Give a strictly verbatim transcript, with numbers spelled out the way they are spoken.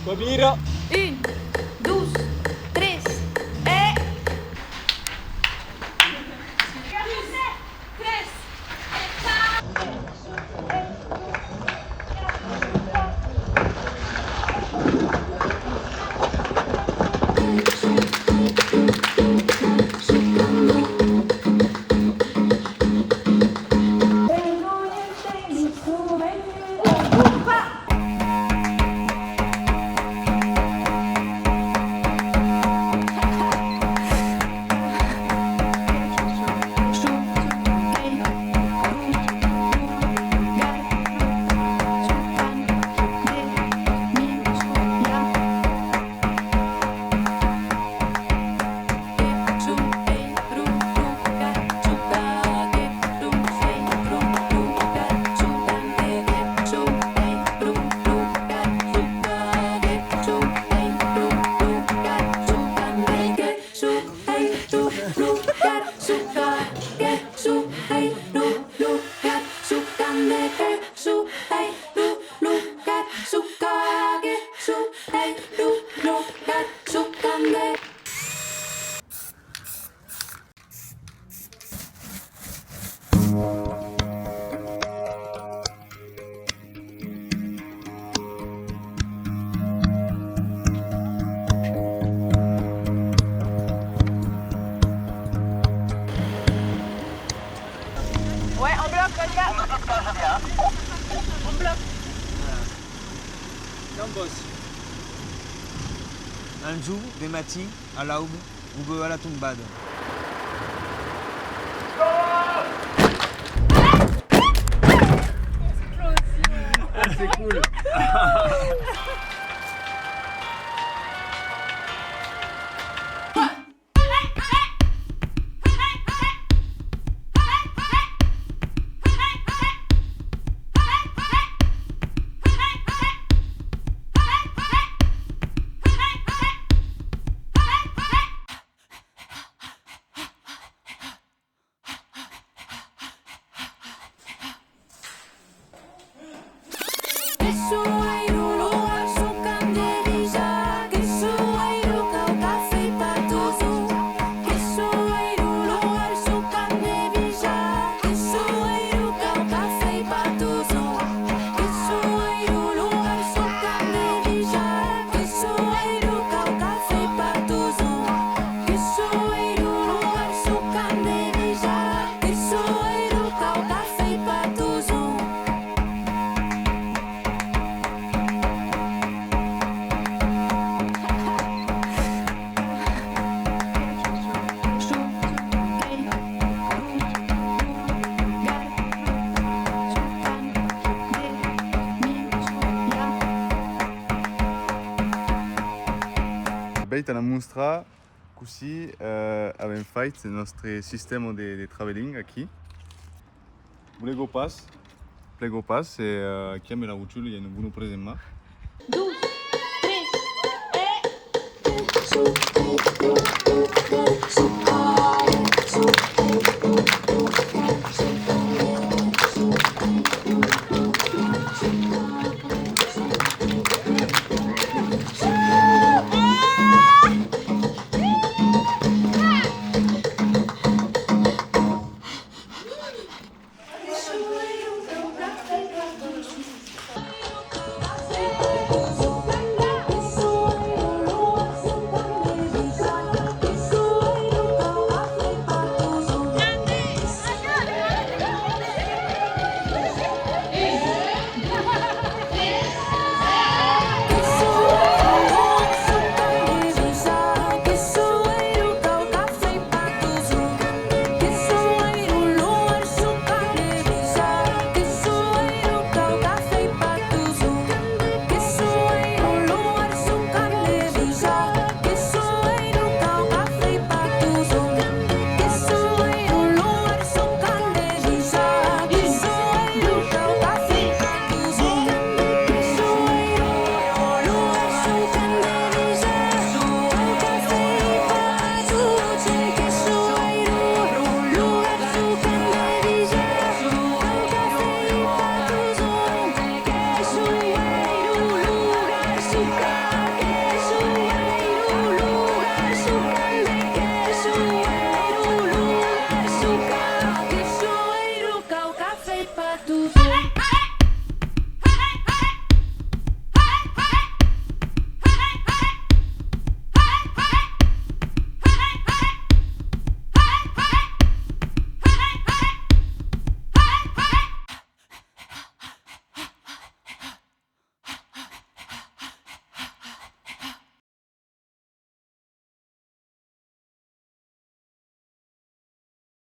Còp vira. Un, dos, tres, e... Ouais, en bloc, comme ça. En bloc. Qu'en bosse. Un jour, de matin, a l'aube, o veu a la tombada. Ah, c'est cool. Bèi t'anam mostrar cossí, eh, avèm fait nòstre sistèma de, de travelling aquí. Plega pas, plega pas, e, eh, aquí amb la rotula i a una bona presa en man. Dos, tres, e...